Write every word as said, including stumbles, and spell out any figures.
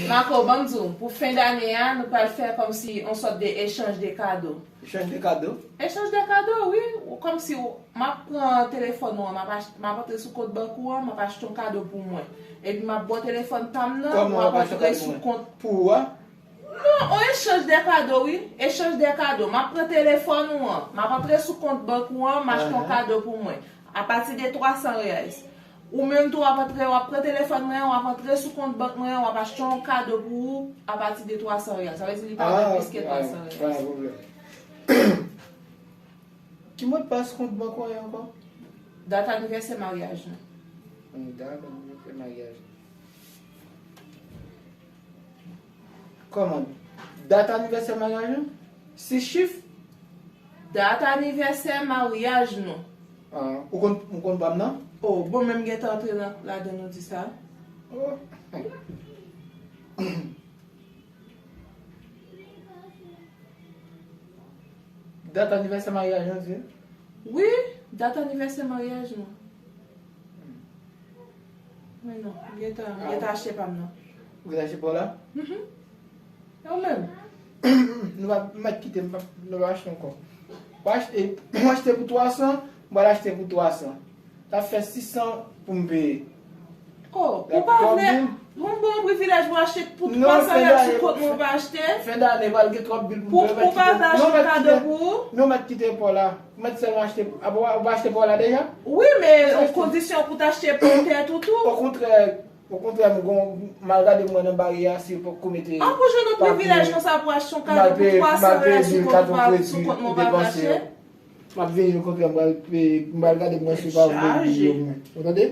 Marco, ban m di w, pou fen dane a, nou pral fè kòmsi yon sòt de echanj de kado. Echanj de kado? Echanj de kado, wi. Ou kòmsi w, m ap pran telefòn ou an, m ap ach- m ap antre sou kont bank ou an, m ap achte yon kado pou mwen. Epi m ap ba w telefòn pa m nan, w ap antre sou kont. Pou ou a? Non, on echanj de kado, wi. Echanj de kado. M ap pran telefòn ou an, m ap antre sou kont bank ou an, m achte yon kado pou mwen. Apati de twa san reais. Ou menm tou w ap antre, w ap pran telefòn mwen an, w ap antre sou kont bank mwen an, w ap achte yon kado pou ou apati de twa san reais. Sa vle di li pa vle plis ke twa san reais. Ki modpas kont bank ou an ankò? Dat anivèsè maryaj nou. Dat anivèsè maryaj nou. Kòman? Dat anivèsè maryaj nou? Sis chif? Dat anivèsè maryaj nou. Ou konn ou konn pa m nan? Oh, bon, men m gentan antre nan ladan nou di sa. Oh. Dat anivèsè maryaj nou di? Wi, dat anivèsè maryaj nou. Men non, m gentan, m gentan achte pa m nan. Ou gentan achte pa w la? Mhm. E ou menm? Nou pa mèt kite m pa nou pa achte ankò. Ou achte, ou achte pou twa san, m pral achte pou twa san. Sa fè sis san pou m peye. Oh, ou pa vle. Mwen bon privilèj pou achte pou twa san real sou kont mwen ou pa achte. Fen dane pral gen twòp bil pou m peye. Ou pa vle achte kado pou ou? Non, mèt kite pa w la. Ou mèt sèlman achte, ou pa achte pa w la deja? Wi, men kondisyon pou t achte pou tèt ou tou. Okontrè, okontrè, m gon mal gade mwen nan baryè a si yo poko mete. An pou jwenn yon privilèj konsa pou achte yon kado pou twa san real sou kont mwen ou pa vle achte. M ap vini okontrè, m pral gade mwen si yo pa vle bil yo mwen. Ou tande?